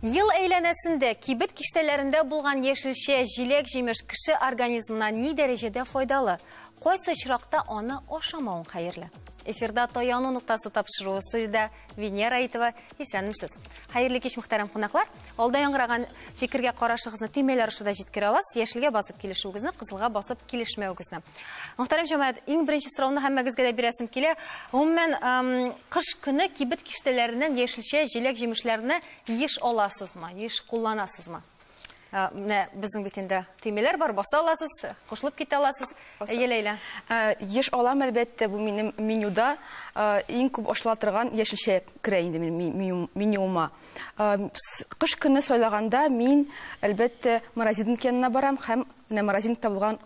Ел әйләнәсендә кибет киштәләрендә булган яшелчә, җиләк-җимеш кеше организмына ни дәрәҗәдә файдалы? Кайсы очракта аны ашамавың хәерле? Эфирда «Таяну ноктасы» тапшыруы, студиядә Венера Аитова. Исәнмесез. Хәерле кич, мөхтәрәм кунаклар. Алда яңгыраган фикергә карашыгызны төймәләр аша да җиткерә аласыз. Яшелгә басып килешүегезне, кызылга басып килешмәвегезне. Мөхтәрәм җәмәгать, иң беренче сорауны һәммәгезгә дә бирәсем килә. Гомумән, кыш көне кибет киштәләреннән яшелчә, җиләк-җимешләрне еш аласызмы, еш кулланасызмы? Менә безнең бит инде төймәләр бар, баса аласыз, кушылып китә аласыз. Әйе, Ләйлә. Еш алам, әлбәттә, бу минем менюда иң күп ашала торган яшелчә керә инде минем менюыма. Кыш көне сайлаганда мин, әлбәттә, морозильник янына барам һәм менә морозильникта булган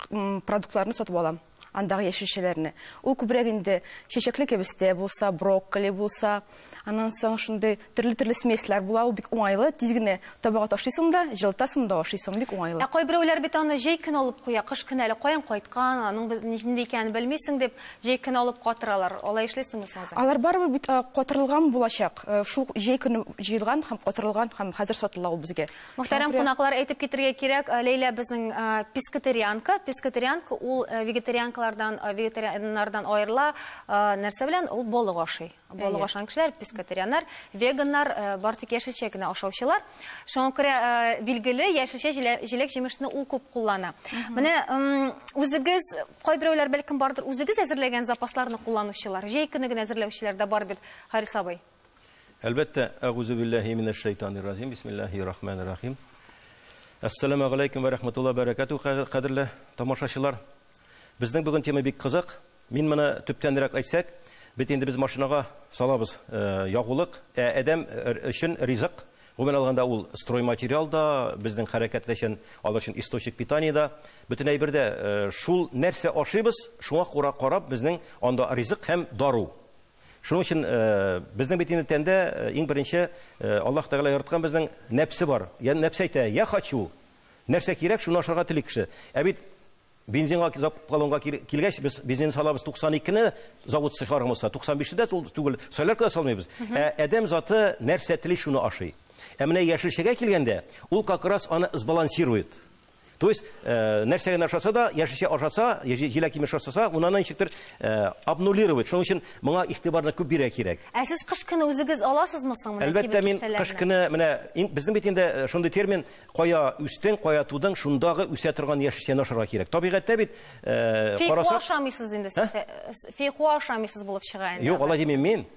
продуктларны сатып алам. Андагы яшелчәләрне. Ул күбрәк инде чәчәкле кәбестә булса, брокколи булса, аннан соң шундый төрле-төрле смесләр була, ул бик уңайлы, тиз генә табага ташлыйсың да, җылытасың да ашыйсың, бик уңайлы. Ә кайберәүләр бит аны җәй көне алып куя, кыш көне әле каян кайткан, аның нинди икәнен белмисең дип, җәй көне алып катыралар. Алай эшлисеңме соң үзең? Алар барыбер бит катырылган булачак. Шул җәй көне җыелган һәм катырылган һәм хәзер сатыла ул безгә. Мөхтәрәм кунаклар, әйтеп китергә кирәк, Ләйлә безнең пескетарианка. Пескетарианка ул вегетарианкалардан, вегетарианнардан аерыла, нәрсә белән? Ул балык ашый. Балык ашаган кешеләр, пескетарианнар, веганнар, бар тик яшелчә генә ашаучылар. Шуңа күрә, билгеле, яшелчә, җиләк-җимешне ул күп куллана. Менә үзегез, кайберәүләр бәлкем бардыр, үзегез әзерләгән запасларны кулланучылар, җәй көне генә әзерләүчеләр дә бар бит, Харис абый. Әлбәттә, әгъузу биллаһи минәш шайтанир раҗим, бисмиллаһир рахманир рахим. Ассаламу алейкум ва рахматуллаһи ва баракатуһ, кадерле тамашачылар. Безнең бүген тема бик кызык. Мин моны төптәнрәк әйтсәк, бит инде без машинага салабыз ягулык, ә адәм өчен ризык. Гомумән алганда ул стройматериал да, безнең хәрәкәтләр өчен, алар өчен источник питания да. Бөтен әйбер дә шул нәрсә ашыйбыз, шуңа күрә карап безнең анда ризык һәм дару. Шуның өчен безнең бит инде тәндә иң беренче Аллаһ Тәгалә яраткан безнең нәфсе бар. Я нәфсе әйтә, я хочу. Нәрсә кирәк, шуны ашарга тели кеше. Ә бит бензинга баллонга килгәч, без бензин салабыз 92-не, завод чыгарган булса, 95-не дә түгел, солярка да салмыйбыз. Ә адәм заты нәрсә тели, шуны ашый. Ә менә яшелчәгә килгәндә, ул как раз аны сбалансирует. То есть, нәрсә генә ашаса да, яшелчә ашаса, җиләк-җимеш ашаса, ул аны ничектер обнулировать. Шуның өчен моңа игътибарны күп бирә кирәк. Ә сез кыш көне үзегез аласызмы соң менә Әлбәттә, кибет мин киштәләренә? кыш көне менә безнең бит инде шундый термин, кая үстең, кая тудың, шундагы үсә торган яшелчәне ашарга кирәк. Табигатьтә бит Фейхоа карасак ашамыйсыз инде сез, Ә? фейхоа ашамыйсыз булып чыга инде. Юк, алай димим мин.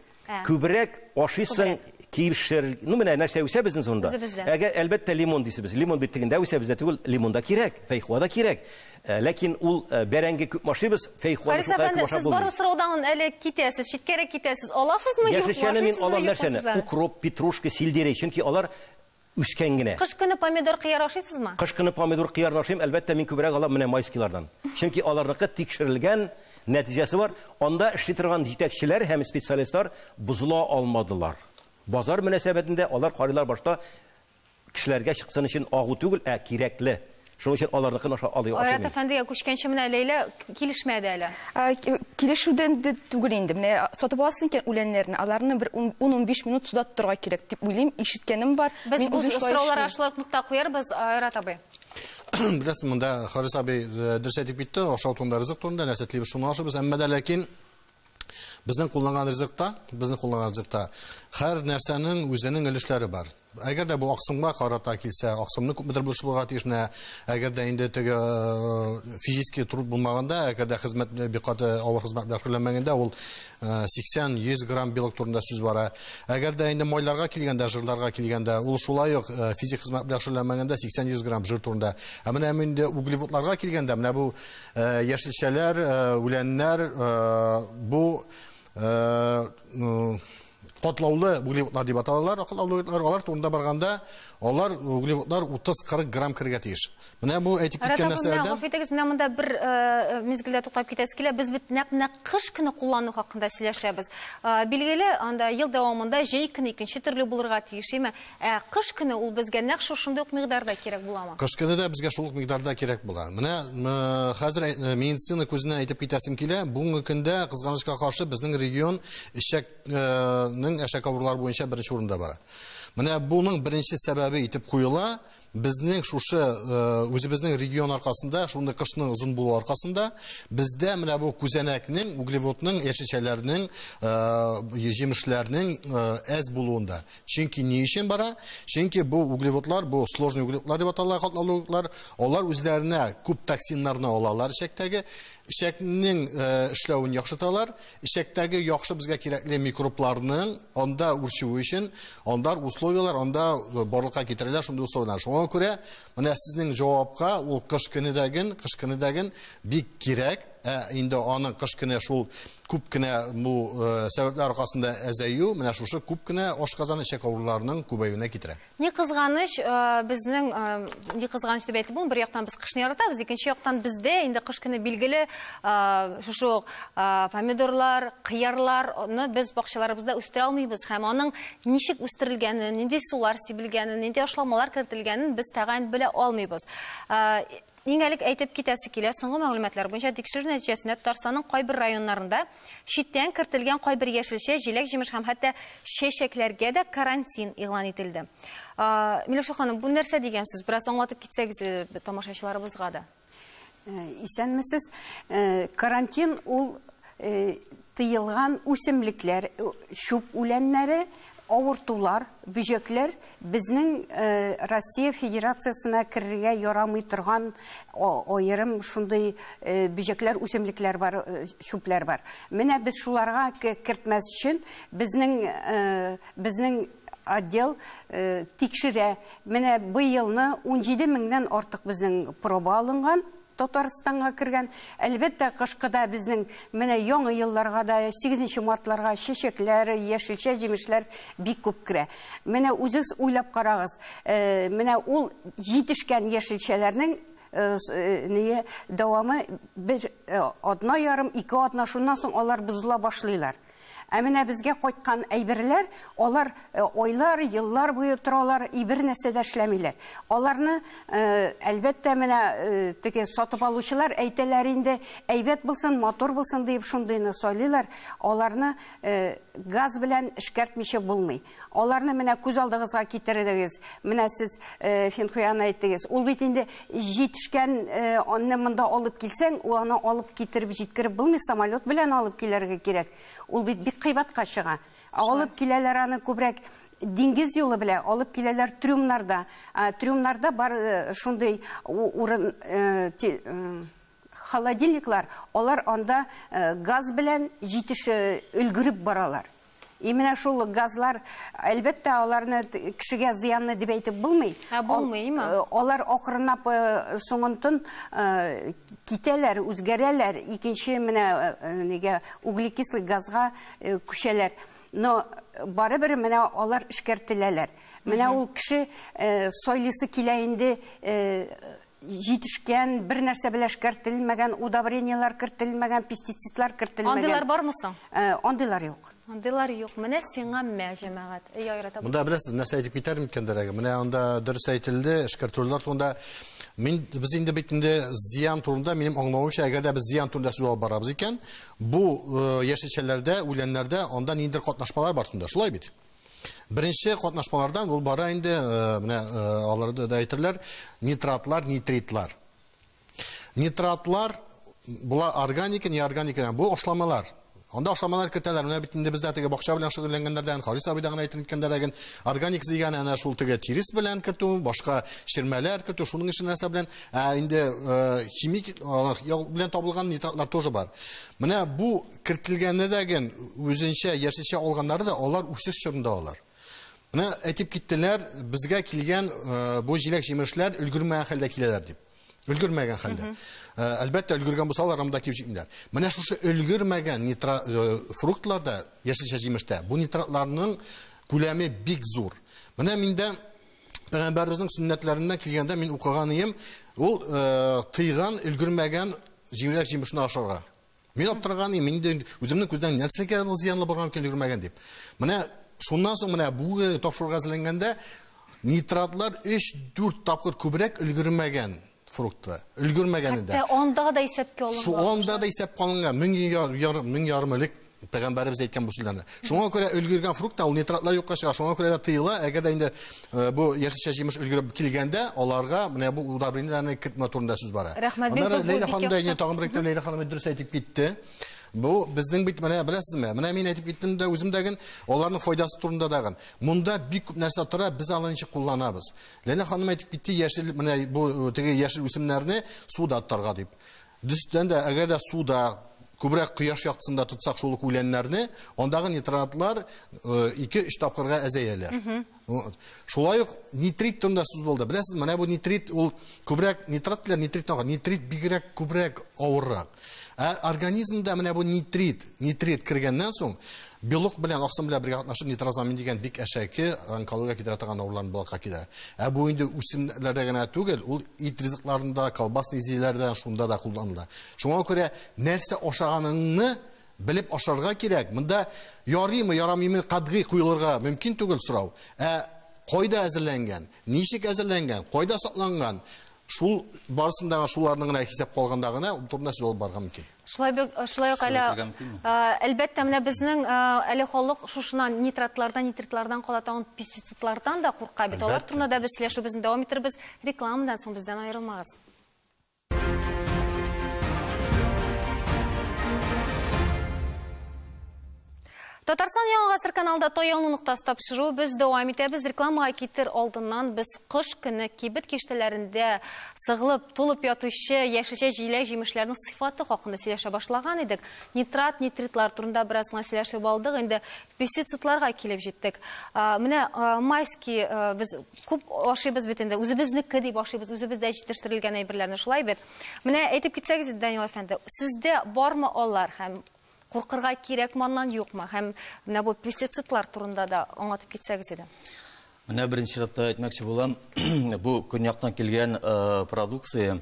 Күбрәк. Күбрәк ашыйсың, кишер, ну менә нәрсә үсә безнең зонда. Үзебездә. Әгәр әлбәттә лимон дисебез. Лимон бит тегендә үсә, бездә түгел, лимон да кирәк, фейхоа да кирәк. Ләкин ул бәрәңге күп ашыйбыз, фейхоаны Харис шулкадәр күп әфәнде, ашап сез булмый. бары сораудан әле китәсез, читкәрәк китәсез. Аласызмы, юкмы? Яшелчәне мин Ашыйсызмы, алам юкмы нәрсәне? сез аны? Укроп, петрушка, сельдерей, чөнки алар үскән генә. Кыш көне помидор кыяр ашыйсызмы? Кыш көне помидор кыярны ашыйм, әлбәттә мин күбрәк алам менә майскийлардан. Чөнки аларныкы тикшерелгән нәтиҗәсе бар. Анда эшли торган җитәкчеләр һәм специалистлар бозыла алмадылар. Базар мөнәсәбәтендә алар карыйлар башта кешеләргә чыксын өчен агу түгел, ә кирәкле. Шуның өчен аларныкын аша алый Айрат ашамыйм. әфәндегә күчкәнче менә Ләйлә килешмәде әле. Килешүдән дә түгел инде. Менә сатып аласың икән үләннәрне, аларны бер ун-унбиш минут суда тотарга кирәк дип уйлыйм, ишеткәнем бар. Без Мин бу үзем шулай сорауларга эшлим. шулай ук нокта куярбыз, Айрат абый. Беләсез, монда Харис абый дөрес әйтеп китте, ашау турында, ризык турында, нәрсә телибез, шуны ашыйбыз. Әмма дә ләкин безнең кулланган ризыкта, безнең кулланган ризыкта һәр нәрсәнең үзенең өлешләре бар. Әгәр дә бу аксымга карата килсә, аксымны күпмедер булыш булырга тиеш, менә әгәр дә инде теге физический труд булмаганда, әгәр дә хезмәт бик каты авыр хезмәт белән шөгыльләнмәгәндә, ул 80-100 грамм белок турында сүз бара. Әгәр дә инде майларга килгәндә, жирларга килгәндә, ул шулай ук физик хезмәт белән шөгыльләнмәгәндә 80-100 грамм жир турында. Ә менә инде углеводларга килгәндә, менә бу яшелчәләр, үләннәр, бу катлаулы углеводлар дип аталалар, катлаулы углеводлар, алар турында барганда, алар углеводлар утыз-кырык грамм керергә тиеш. Менә бу әйтеп Рәхмәт, киткән менә нәрсәләрдән. Гафу итегез, менә монда бер мизгелдә туктап китәсе килә. Без бит нәкъ менә кыш көне куллану хакында сөйләшәбез. Билгеле, анда ел дәвамында җәй көне икенче төрле булырга тиеш, әйме? Ә кыш көне ул безгә нәкъ шушындый ук микъдарда кирәк буламы? Кыш көне дә безгә шул ук микъдарда кирәк була. Менә хәзер медицина күзеннән әйтеп китәсем килә. Бүгенге көндә кызганычка каршы безнең регион эчәкнең әшәк авырулар буенча беренче урында бара. Менә буның беренче сәбәбе итеп куела, безнең шушы үзебезнең регион аркасында, шундый кышның озын булуы аркасында, бездә менә бу күзәнәкнең, углеводның, яшелчәләрнең, җимешләрнең әз булуында. Чөнки ни өчен бара? Чөнки бу углеводлар, бу сложный углеводлар дип атала, катлаулы углеводлар, алар үзләренә күп токсиннарны алалар эчәктәге, эчәкнең эшләвен яхшырталар, эчәктәге яхшы безгә кирәкле микробларның анда үрчүе өчен анда условияләр, анда барлыкка китерәләр шундый условияләр. Шуңа күрә менә сезнең җавапка ул кыш көне дәген бик кирәк. Инде аның кыш көне шул күп кенә бу сәбәпләр аркасында әзәю, менә шушы күп кенә ашказаны эчәк авыруларының күбәюенә китерә. Ни кызганыч, безнең, ни кызганыч дип әйтеп булмый, бер яктан без кышны яратабыз, икенче яктан бездә инде кыш көне билгеле, шушы ук помидорлар, кыярларны без бакчаларыбызда үстерә алмыйбыз һәм аның ничек үстерелгәнен, нинди сулар сибелгәнен, нинди ашламалар кертелгәнен без тәгаен белә алмыйбыз. Иң элек әйтеп китәсе килә, соңгы мәгълүматлар буенча тикшерү нәтиҗәсендә Татарстанның кайбер районнарында читтән кертелгән кайбер яшелчә, җиләк-җимеш һәм хәтта чәчәкләргә дә карантин игълан ителде. Миләүшә ханым, бу нәрсә дигән сүз? Бераз аңлатып китсәгез тамашачыларыбызга да. Исәнмесез. Карантин ул тыелган үсемлекләр, чүп үләннәре, авыртулар, бөҗәкләр безнең Россия Федерациясенә керергә ярамый торган аерым шундый бөҗәкләр, үсемлекләр бар, чүпләр бар. Менә без шуларга кертмәс өчен безнең отдел тикшерә. Менә быелны 17 меңнән артык безнең проба алынган. Татарстанга кергән. Әлбәттә, кышкыда безнең менә яңа елларга да, 8 мартларга чәчәкләр, яшелчә, җимешләр бик күп керә. Менә үзегез уйлап карагыз. Менә ул җитешкән яшелчәләрнең нее дәвамы бер атна ярым, ике атна, шуннан соң алар бозыла башлыйлар. Ә менә безгә кайткан әйберләр, алар айлар, еллар буе торалар, и бер нәрсә дә эшләмиләр. Аларны, әлбәттә, менә теге сатып алучылар әйтәләр инде, әйбәт булсын, матур булсын дип шундыйны сайлыйлар. Аларны газ белән эшкәртмичә булмый. Аларны менә күз алдыгызга китерегез. Менә сез Финхуяны әйттегез. Ул бит инде җитешкән, аны монда алып килсәң, ул аны алып китереп җиткереп булмый, самолет белән алып килергә кирәк. Ул бит бик кыйбатка чыга. Алып киләләр аны күбрәк диңгез юлы белән, алып киләләр трюмнарда. Трюмнарда бар шундый урын, холодильниклар, алар анда газ белән җитеше өлгереп баралар. И менә шул газлар, әлбәттә, аларны кешегә зыянлы дип әйтеп булмый. Ә, булмыймы? Алар акрынлап соңынтын китәләр, үзгәрәләр, икенче менә нигә углекислый газга күчәләр. Но барыбер менә алар эшкәртеләләр. Менә ул кеше сайлыйсы килә инде, җитешкән, бер нәрсә белән эшкәртелмәгән, удобрениелар кертелмәгән, пестицидлар кертелмәгән. Андыйлар бармы соң? Андыйлар юк. Андыйлар юк. Менә сиңа мә, җәмәгать. Эй, айрата бу. Монда беләсез, нәрсә әйтеп китәр микән дәрәге? Менә анда дөрес әйтелде, эшкәртүләр турында. Мин, без инде бит инде зыян турында, минем аңлавымча, әгәр дә без зыян турында сүз алып барабыз икән, бу яшелчәләрдә, үләннәрдә анда ниндидер катнашмалар бар турында. Шулай бит? Беренче катнашмалардан ул бара инде, менә аларда да әйтерләр, нитратлар, нитритлар. Нитратлар була органика, неорганика, бу ашламалар. Анда ашламалар кертәләр. Менә бит инде бездә теге бакча белән шөгыльләнгәннәрдән, Харис абый да гына әйткәндәрәген, органик дигән әнә шул теге тирес белән кертү, башка ширмәләр кертү, шуның өчен нәрсә белән, ә инде химик алар белән табылган нитратлар тоже бар. Менә бу кертелгәннәрдәген үзенчә яшелчә алганнары да алар үсеш чорында алар. Менә әйтеп киттеләр, безгә килгән бу җиләк-җимешләр өлгермәгән хәлдә киләләр дип. Өлгермәгән хәлдә. Әлбәттә, өлгергән булса, алар анда килеп җитмиләр. Менә шушы өлгермәгән фруктларда, яшелчә җимештә, бу нитратларның күләме бик зур. Менә миндә пәйгамбәребезнең сөннәтләреннән килгәндә мин укыган идем, ул тыйган, өлгермәгән җиләк җимешне ашарга. Мин аптыраган идем, мин инде үземнең күздән нәрсәгә ул зыянлы булган икән өлгермәгән дип. Менә шуннан соң менә бу тапшыруга әзерләнгәндә нитратлар өч-дүрт тапкыр күбрәк өлгермәгән фрукты. Өлгермәгәне дә. Хәтта анда да исәпкә алынган. Шу анда да исәпкә алынган. Мең ярым элек Пәйгамбәребез әйткән бу сүзләрне. Шуңа күрә өлгергән фрукттан ул нитратлар юкка чыга. Шуңа күрә дә тыела, әгәр дә инде бу яшелчә җимеш өлгереп килгәндә, аларга менә бу удобрениеләрне кертмә турында сүз бара. Рәхмәт, бик Аннары зур, бу Ләйлә бик ханым да яхшы. инде тагын бер әйтәм, Ләйлә ханым дөрес әйтеп китте. Бу безнең бит менә беләсезме? Менә мин әйтеп киттем дә үзем дәген, аларның файдасы турында дагын. Монда бик күп нәрсә тора, без аны ничек кулланабыз. Ләйлә ханым әйтеп китте, яшел менә бу теге яшел үсемнәрне суда тотарга дип. Дөрестән дә, әгәр дә суда күбрәк кояш яктысында тотсак шул ук үләннәрне, андагы нитратлар 2-3 тапкырга әзәяләр. Вот. Шулай ук нитрит турында сүз булды. Беләсез, менә бу нитрит ул күбрәк нитрат белән нитрит тагы, нитрит бигрәк күбрәк авыррак. Ә организмда менә бу нитрит кергәннән соң белок белән аксым белән бергә катнашып нитрозамин дигән бик әшәке онкология китерә торган авыруларны барлыкка китерә. Ә бу инде үсемлекләрдә генә түгел, ул ит ризыкларында, колбасный изделиеләрдә шунда да кулланыла. Шуңа күрә нәрсә ашаганыңны белеп ашарга кирәк. Монда ярыймы, ярамыймы катгый куелырга мөмкин түгел сорау. Ә кайда әзерләнгән, ничек әзерләнгән, кайда сакланган, шул барысында шуларның гына хисап калганда гына ул турында сүз алып барырга мөмкин. Шулай бик, шулай ук Шулай әле, әйтергә мөмкинме? әлбәттә, менә безнең, әле халык шушыннан нитратлардан, нитритлардан кала тагын пестицидлардан да курка бит. Алар Әлбәттә. турында да без сөйләшүебезне дәвам итербез. Рекламадан соң бездән аерылмагыз. Татарстан Яңа Гасыр каналында Таяну ноктасы тапшыру без дәвам итәбез. Рекламага китер алдыннан без кыш көне кибет киштәләрендә сыгылып, тулып ятучы яшелчә җиләк җимешләрнең сыйфаты хакында сөйләшә башлаган идек. Нитрат, нитритлар турында бераз гына сөйләшеп алдык. Инде пестицидларга килеп җиттек. Менә, майский, без күп ашыйбыз бит инде, үзебезнеке дип ашыйбыз, үзебездә җитештерелгән әйберләрне, шулай бит. Менә әйтеп китсәгез, Данил әфәнде, сездә бармы алар һәм куркырга кирәк моннан юкмы? Һәм менә бу пестицидлар турында да аңлатып китсәгез иде. Менә беренче чиратта әйтмәкче булам, бу көньяктан килгән продукция,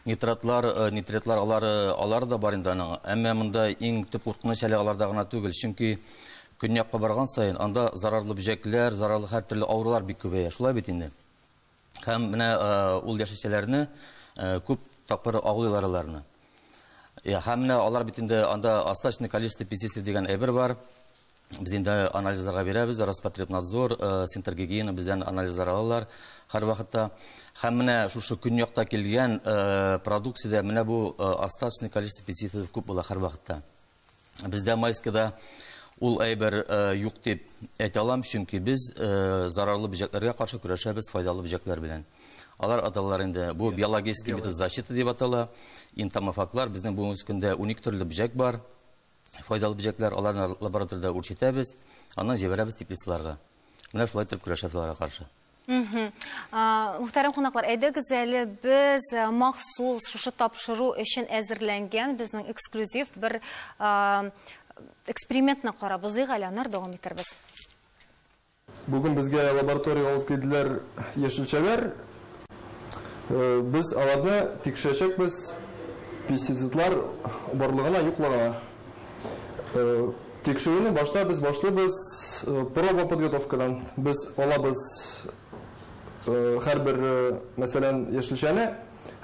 нитратлар, нитритлар, алар да бар инде аның. Әмма монда иң төп куркыныч әле аларда гына түгел, чөнки көньякка барган саен анда зарарлы бөҗәкләр, зарарлы һәр төрле авырулар бик күбәя. Шулай бит инде. Һәм менә ул яшелчәләрне күп тапкыр агулыйлар аларны. Һәм менә алар бит инде анда остаточное количество пестицидов дигән әйбер бар. Без инде анализларга бирәбез, Роспотребнадзор, Центр гигиена бездән анализлар алалар һәр вакытта. Һәм менә шушы көньякта килгән продукциядә менә бу остаточное количество пестицидов күп була һәр вакытта. Бездә майскада ул әйбер юк дип әйтә алам, чөнки без зарарлы бөҗәкләргә каршы көрәшәбез файдалы бөҗәкләр белән. Алар аталар инде, бу биологический метод защиты дип атала. Энтомофаглар, безнең бүгенге көндә 12 төрле бөҗәк бар. Файдалы бөҗәкләр, аларны лабораториядә үрчетәбез, аннан җибәрәбез теплицаларга. Менә шулай итеп көрәшәбез аларга каршы. Мөхтәрәм кунаклар, әйдәгез әле без махсус шушы тапшыру өчен әзерләнгән безнең эксклюзив бер экспериментны карап узыйк әле, аннары дәвам итәрбез. Бүген безгә лабораториягә алып килделәр яшелчәләр. Без аларны тикшерәчәкбез пестицидлар барлыгына, юклыгына. Тикшерүне башта без башлыйбыз проба подготовкадан. Без алабыз һәрбер мәсәлән, яшелчәне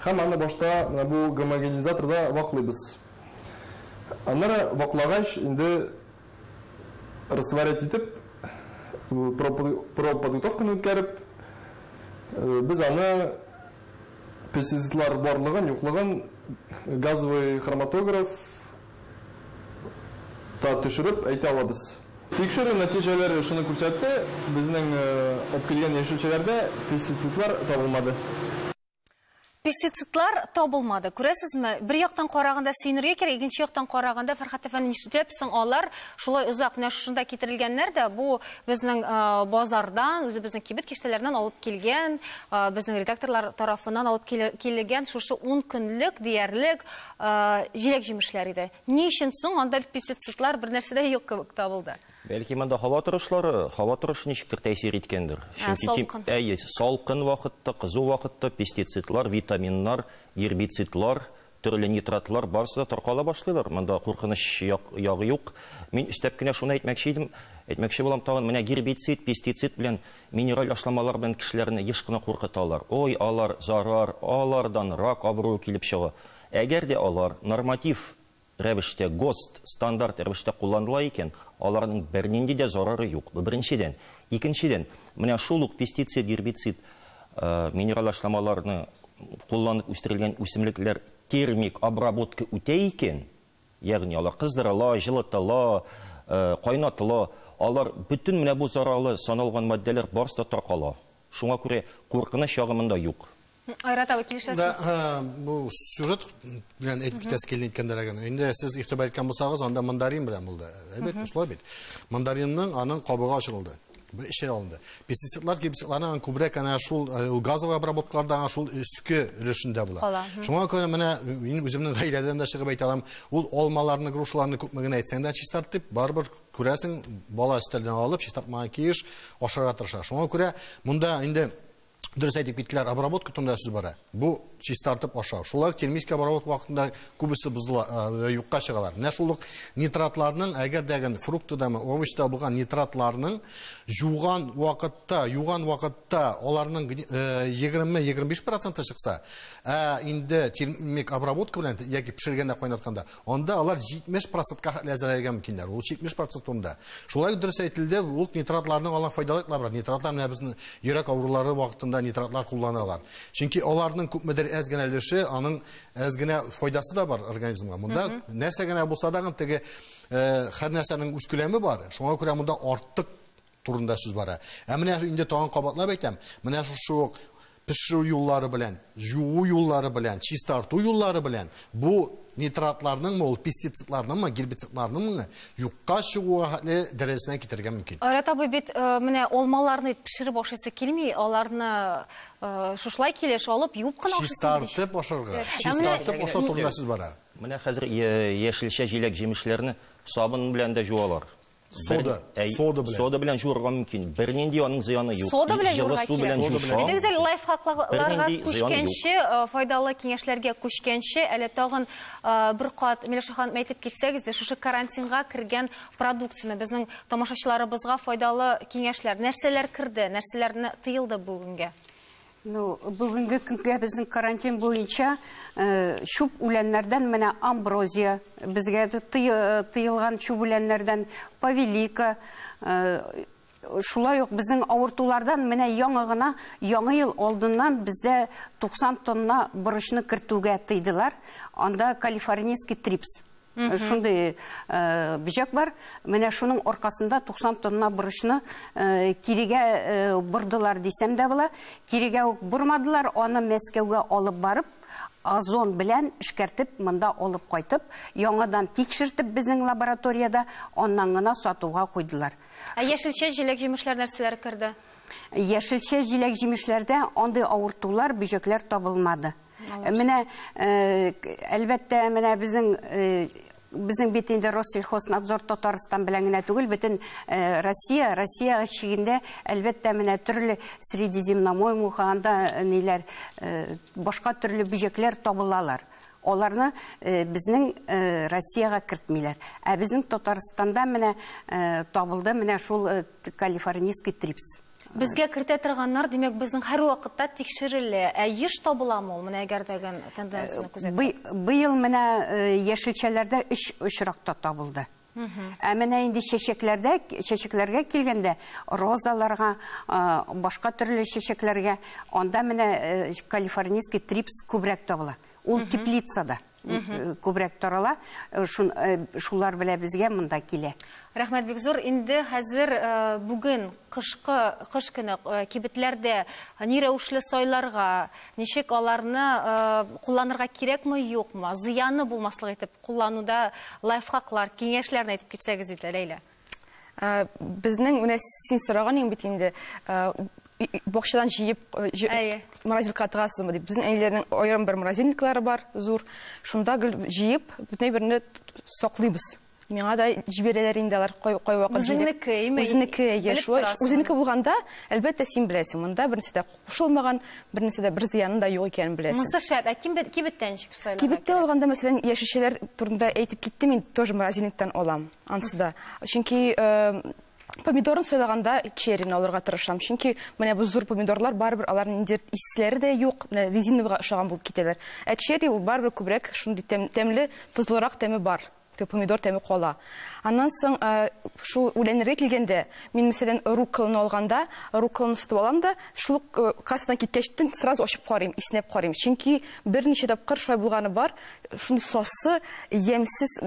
һәм аны башта менә бу гомогенизаторда ваклыйбыз. Аннары ваклагач инде растворять итеп, проба подготовканы үткәреп, без аны пестицидлар барлыгын, юклыгын газовый хроматограф та төшереп әйтә алабыз. Тикшерү нәтиҗәләре шуны күрсәтте, безнең алып килгән яшелчәләрдә пестицидлар табылмады. Пестицидлар табылмады. Күрәсезме? Бер яктан караганда сөенергә кирәк, икенче яктан караганда Фәрхат әфәнде, нишләп соң алар шулай озак менә шушында китерелгәннәр дә, бу безнең базардан, үзебезнең кибет киштәләреннән алып килгән, безнең редакторлар тарафыннан алып килгән шушы 10 көнлек диярлек җиләк-җимешләр иде. Ни өчен соң анда пестицидлар бер нәрсә дә юк кебек табылды? Бәлки монда һава торышы ничектер тәэсир иткәндер. Чөнки Салкын. Әйе, салкын вакытта, кызу вакытта пестицидлар, витаминнар, гербицидлар, төрле нитратлар барысы да таркала башлыйлар. Монда куркыныч ягы юк. Мин өстәп кенә шуны әйтмәкче идем. Әйтмәкче булам тагын, менә гербицид, пестицид белән минераль ашламалар белән кешеләрне еш кына куркыталар. Ой, алар зарар, алардан рак авыруы килеп чыга. Әгәр дә алар норматив рәвештә, ГОСТ стандарт рәвештә кулланыла икән, аларның бернинди дә зарары юк. Бу беренчедән. Икенчедән, менә шул ук пестицид, гербицид, минераль ашламаларны кулланып үстерелгән үсемлекләр термик обработка үтә икән, ягъни алар кыздырыла, җылытыла, кайнатыла, алар бөтен менә бу зарарлы саналган матдәләр барысы да таркала. Шуңа күрә куркыныч ягы монда юк. Айрат абый, килешәсез? Да, бу сюжет белән әйтеп китәсе килде әйткәндә генә. Инде сез игътибар иткән булсагыз, анда мандарин белән булды. Әлбәттә, шулай бит. Мандаринның аның кабыгы ачылды. Бу эше алынды. Пестицидлар, гербицидларның күбрәк әнә шул газовый обработкаларда шул өске өлешендә була. Шуңа күрә менә мин үземнең гаиләдән дә чыгып әйтә алам, ул алмаларны, грушаларны күпме генә әйтсәң дә чистартып, барыбер күрәсең, бала өстәлдән алып, чистартмаган килеш ашарга тырыша. Шуңа күрә монда инде дөрес әйтеп киттеләр, обработка турында сүз бара. Бу чистартып ашау. Шулай ук термический обработка вакытында күбесе бозыла, юкка чыгалар. Менә шул ук нитратларның, әгәр дә фруктыдамы, овощта булган нитратларның юган вакытта, аларның 20-25% чыкса, ә инде термик обработка белән яки пешергәндә, кайнатканда, анда алар 70%-ка хәтле әзерләргә мөмкиннәр. Ул 70% турында. Шулай ук дөрес әйтелде, ул нитратларның алар файдалы бар. Нитратлар менә безнең йөрәк авырулары вакытында нитратлар кулланалар. Чөнки аларның күпмедер әз генә өлеше, аның әз генә файдасы да бар организмга. Монда нәрсә генә булса да, теге һәр нәрсәнең үз күләме бар. Шуңа күрә монда артык турында сүз бара. Ә менә инде тагын кабатлап әйтәм, менә шушы пешерү юллары белән, жуу юллары белән, чистарту юллары белән бу нитратларның, ул пестицидларның, гербицидларның юкка чыгуга дәрәҗәсенә китерергә мөмкин. Айрат абый, бит менә алмаларны пешереп ашыйсы килми, аларны шушылай килеш алып юып кына ашыйсы. Чистартып ашарга. Чистартып ашау турында сүз бара. Менә хәзер яшелчә, җиләк-җимешләрне сабын белән дә жуалар. Сода, сода белән. Сода белән жуырга мөмкин. Бернинди аның зыяны юк. Сода белән жуырга кирәк. Әйдәгез әле лайфхакларга күчкәнче, файдалы киңәшләргә күчкәнче, әле тагын бер кат Миләүшә ханым әйтеп китсәгез дә, шушы карантинга кергән продукцияне безнең тамашачыларыбызга файдалы киңәшләр, нәрсәләр керде, нәрсәләрне тыелды бүгенгә? Ну, бүгенге көнгә безнең карантин буенча чүп үләннәрдән менә амброзия, безгә тыелган чүп үләннәрдән повелика, шулай ук безнең авыртулардан менә яңа гына, яңа ел алдыннан бездә 90 тонна борычны кертүгә тыйдылар. Анда калифорнийский трипс. Шундый бөҗәк бар. Менә шуның аркасында 90 тонна борычны кирегә бордылар дисәм дә була. Кирегә үк бормадылар, аны Мәскәүгә алып барып, озон белән эшкәртеп, монда алып кайтып, яңадан тикшертеп безнең лабораторияда, аннан гына сатуга куйдылар. Ә яшелчә, җиләк-җимешләр нәрсәләр керде? Яшелчә, җиләк-җимешләрдә андый авыртулар, бөҗәкләр табылмады. Менә, әлбәттә, менә безнең бит инде Россельхознадзор Татарстан белән генә түгел, бөтен Россия, Россия чигендә, әлбәттә, менә төрле Средиземноморье муха, анда ниләр, башка төрле бөҗәкләр табылалар. Аларны безнең Россиягә кертмиләр. Ә безнең Татарстанда менә табылды менә шул калифорнийский трипс. Безгә кертә торганнар, димәк, безнең һәр вакытта тикшерелә. Ә еш табыламы ул? Менә әгәр дәген тенденцияне күзәтсәк. Быел менә яшелчәләрдә 3 очракта табылды. Ә менә инде чәчәкләрдә, чәчәкләргә килгәндә, розаларга, башка төрле чәчәкләргә, анда менә калифорнийский трипс күбрәк табыла. Ул теплицада күбрәк тарала, шулар белән безгә монда килә. Рәхмәт бик зур. Инде хәзер бүген кыш көне кибетләрдә ни рәвешле сайларга, ничек аларны кулланырга кирәкме, юкмы, зыяны булмаслык итеп куллануда лайфхаклар, киңәшләрне әйтеп китсәгез иде, Ләйлә. Безнең менә син сораган бит инде, бакчадан җыеп морозилка тыгасызмы дип. Безнең әниләрнең аерым бер морозильниклары бар, зур. Шунда гел җыеп, бөтенләй берне саклыйбыз. Миңа да җибәрәләр инде алар кайвакыт. Үзеңнеке, име? Үзенеке, әйе, шулай. Үзенеке булганда, әлбәттә, син беләсең, монда бернәрсә дә кушылмаган, бернәрсә дә бер зыяны да юк икәнен беләсең. Монысы шәп. Ә кибеттә ничек сайларга? Кибеттә алганда, мәсәлән, яшелчәләр турында әйтеп киттем, мин тоже морозильниктан алам, ансы да. Чөнки Помидорын сайлаганда черрины алырга тырышам, чөнки менә бу зур помидорлар барыбер аларның ниндидер исләре дә юк, менә резиновыйга ошаган булып китәләр. Ә черри ул барыбер күбрәк шундый тәмле, тозлырак тәме бар. Помидор тәме кала. Аннан соң шул үләннәргә килгәндә, мин мәсәлән рукколаны алганда, рукколаны сатып алам да, шул кассадан киткәчтен сразу ачып карыйм, иснәп карыйм. Чөнки берничә тапкыр шулай булганы бар, шундый сасы, ямьсез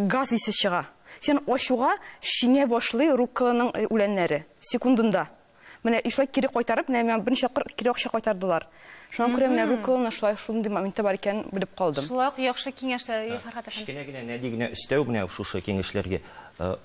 газ исе чыга. Сен ачуга шиңә башлый рукколаның үләннәре секундында. Менә шулай кире кайтарып, менә миңа берничә тапкыр кире акча кайтардылар. Шуңа күрә менә рукколаны шулай шундый моменты бар икәнен белеп калдым. Шулай ук яхшы киңәшләр, Фәрхат әфәнде. Кечкенә генә, нәди генә өстәү менә шушы киңәшләргә.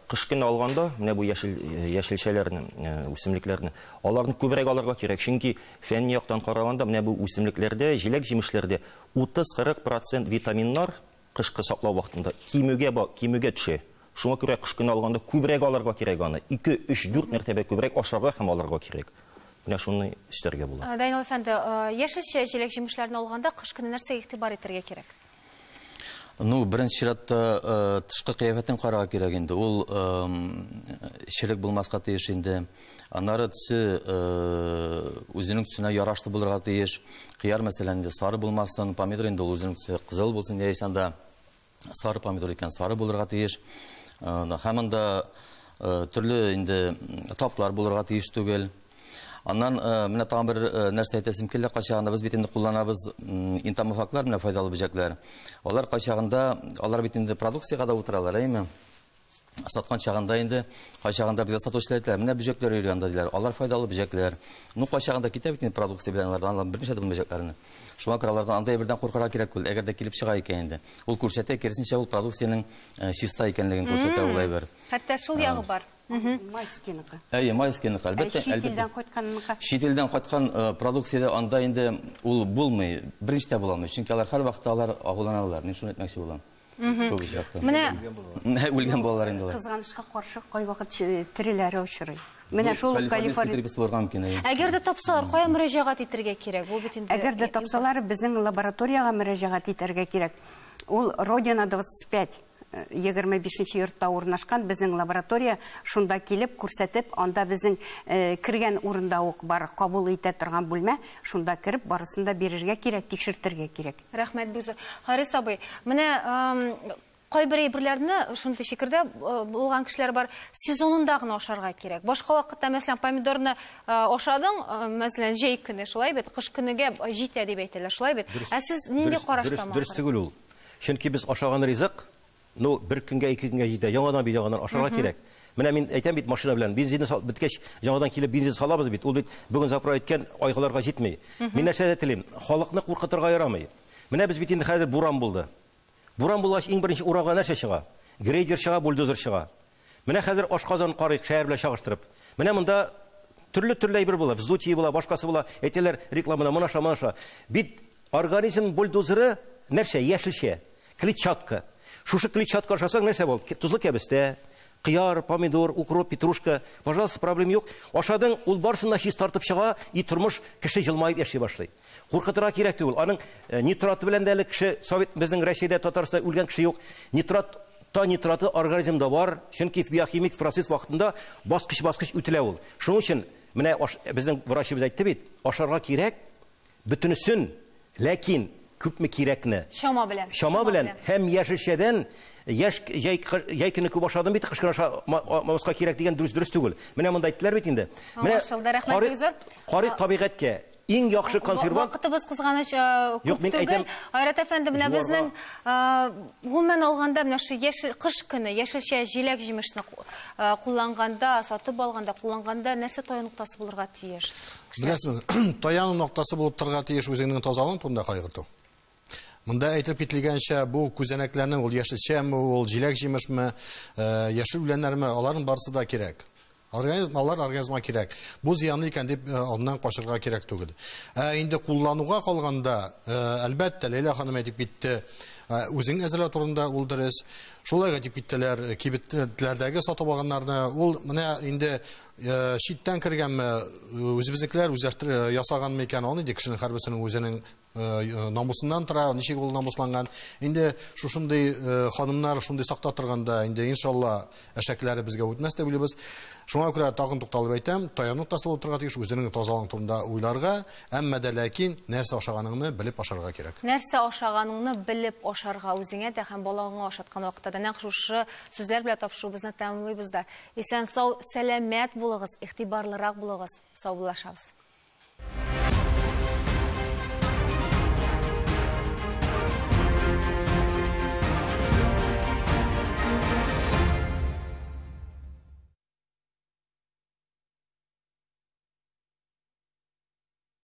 Кыш көне алганда, менә бу яшел яшелчәләрне, үсемлекләрне, аларны күбрәк алырга кирәк. Чөнки фәнни яктан караганда, менә бу үсемлекләрдә, җиләк-җимешләрдә 30-40% витаминнар кышкы саклау вакытында кимүгә кимүгә төшә. Шуңа күрә кыш көне алганда күбрәк алырга кирәк аны. 2, 3, 4 мәртәбә күбрәк ашарга һәм алырга кирәк. Менә шуны өстәргә була. Данил әфәнде, яшелчә җиләк-җимешләрне алганда кыш көне нәрсәгә игътибар итәргә кирәк? Ну, беренче чиратта тышкы кыяфәтен карарга кирәк инде. Ул черек булмаска тиеш инде. Аннары төсе үзенең төсенә ярашлы булырга тиеш. Кыяр, мәсәлән, инде сары булмасын, помидор инде ул үзенең төсе кызыл булсын, яисә анда сары помидор икән, сары булырга тиеш. Һәм анда төрле инде таплар булырга тиеш түгел. Аннан менә тагын бер нәрсә әйтәсем килә, кайчагында без бит инде кулланабыз энтомофаглар, менә файдалы бөҗәкләр. Алар кайчагында, алар бит инде продукциягә дә утыралар, әйме? Саткан чагында инде кайчагында безгә сатучылар әйтәләр, менә бөҗәкләр йөри анда диләр. Алар файдалы бөҗәкләр. Ну, кайчагында китә бит инде продукция белән алардан, алар берничә төрле бөҗәкләрне. Шуңа күрә алардан андай бердән куркырга кирәк түгел. Әгәр дә килеп чыга икән инде, ул күрсәтә, киресенчә ул продукциянең чиста икәнлеген күрсәтә ул әйбер. Хәтта шул ягы бар. Майскийныкы. Әйе, майскийныкы, әлбәттә, Чит илдән кайтканныкы. Чит илдән кайткан продукциядә анда инде ул булмый, берничә дә була алмый. Чөнки алар һәр вакытта алар агуланалар. Мин шуны әйтмәкче булам. Күп очракта. Менә үлгән балалар инде алар. Кызганычка каршы кайвакыт тереләре очрый. Менә шул Калифорнийский трипс булырга мөмкин, әйе. Әгәр дә тапсалар, кая мөрәҗәгать итәргә кирәк? Бу бит инде Әгәр дә тапсалар, безнең лабораториягә мөрәҗәгать итәргә кирәк. Ул Родина 25, 25 йортта урнашкан безнең лаборатория, шунда килеп күрсәтеп, анда безнең кергән урында ук бар кабул итә торган бүлмә, шунда кереп барысын да бирергә кирәк, тикшертергә кирәк. Рәхмәт бик зур. Харис абый, менә кайбер әйберләрне шундый фикердә булган кешеләр бар, сезонында гына ашарга кирәк. Башка вакытта, мәсәлән, помидорны ашадың, мәсәлән, җәй көне, шулай бит, кыш көнегә җитә дип әйтәләр, шулай бит. Ә сез нинди карашта? Дөрес түгел ул. Чөнки без ашаган ризык, ну, бер көнгә, ике көнгә җитә, яңадан бит яңадан ашарга кирәк. Менә мин әйтәм бит машина белән, бензинны беткәч, яңадан килеп бензин салабыз бит. Ул бит бүген заправ иткән айгаларга җитми. Мин нәрсә дә телим, халыкны куркытырга ярамый. Менә без бит инде хәзер буран булды. Буран булгач, иң беренче урамга нәрсә чыга? Грейдер чыга, бульдозер чыга. Менә хәзер ашказан карыйк, шәһәр белән чагыштырып. Менә монда төрле-төрле әйбер була, вздутие була, башкасы була. Әйтәләр рекламада, моны аша, моны аша. Бит организм бульдозеры нәрсә? Яшелчә, клетчатка. Шушы клетчатка ашасаң нәрсә була? Тузлы кәбестә, кыяр, помидор, укроп, петрушка. Пожалуйста, проблем юк. Ашадың, ул барысын да чистартып чыга, и тормыш кеше елмаеп яши башлый. Куркытырга кирәк түгел. Аның нитраты белән дә әле кеше, Совет, безнең Россиядә, Татарстанда үлгән кеше юк. Нитрат, та нитраты организмда бар, чөнки биохимик процесс вакытында баскыч-баскыч үтелә ул. Шуның өчен менә безнең врачыбыз әйтте бит, ашарга кирәк бөтенесен, ләкин күпме кирәкне? Чама белән. Чама белән һәм яшелчәдән яшь җәй көне күп ашадым бит, кыш көне ашамаска кирәк дигән дөрес түгел. Менә монда әйттеләр бит инде. Менә карыйк табигатькә. Иң яхшы консервант. Вакытыбыз кызганыч күп түгел. Айрат әфәнде, менә безнең гомумән алганда менә шу яшел кыш көне яшелчә җиләк-җимешне кулланганда, сатып алганда, кулланганда нәрсә таяну ноктасы булырга тиеш? Беләсезме, таяну ноктасы булып торырга тиеш үзеңнең тазалыгың турында кайгырту. Монда әйтеп кителгәнчә, бу күзәнәкләрнең ул яшелчәме, ул җиләк-җимешме, яшел үләннәрме, аларның барысы да кирәк. Алар организмга кирәк. Бу зыянлы икән дип аннан качырга кирәк түгел. Инде куллануга калганда, әлбәттә, Ләйлә ханым әйтеп китте, үзең әзерләү турында ул дөрес. Шулай әйтеп киттеләр, кибетләрдәге сатып алганнарны, ул менә инде Читтән кергәнме, үзебезнекеләр үзләштер ясаганмы икән, аны инде кешенең һәрберсенең үзенең намусыннан тора, ничек ул намусланган. Инде шушындый ханымнар шундый сакта торганда, инде иншалла әшәкләре безгә үтмәс дип уйлыйбыз. Шуңа күрә тагын тукталып әйтәм, таяну ноктасы булып торырга тиеш, үзенең тазалыгың турында уйларга, әмма дә ләкин нәрсә ашаганыңны белеп ашарга кирәк. Нәрсә ашаганыңны белеп ашарга үзеңә дә һәм балаңа ашаткан вакытта да нәкъ шушы сүзләр белән тапшыруыбызны тәмамлыйбыз да. Исән сау, сәламәт булыгыз, игътибарлырак булыгыз. Саубуллашабыз.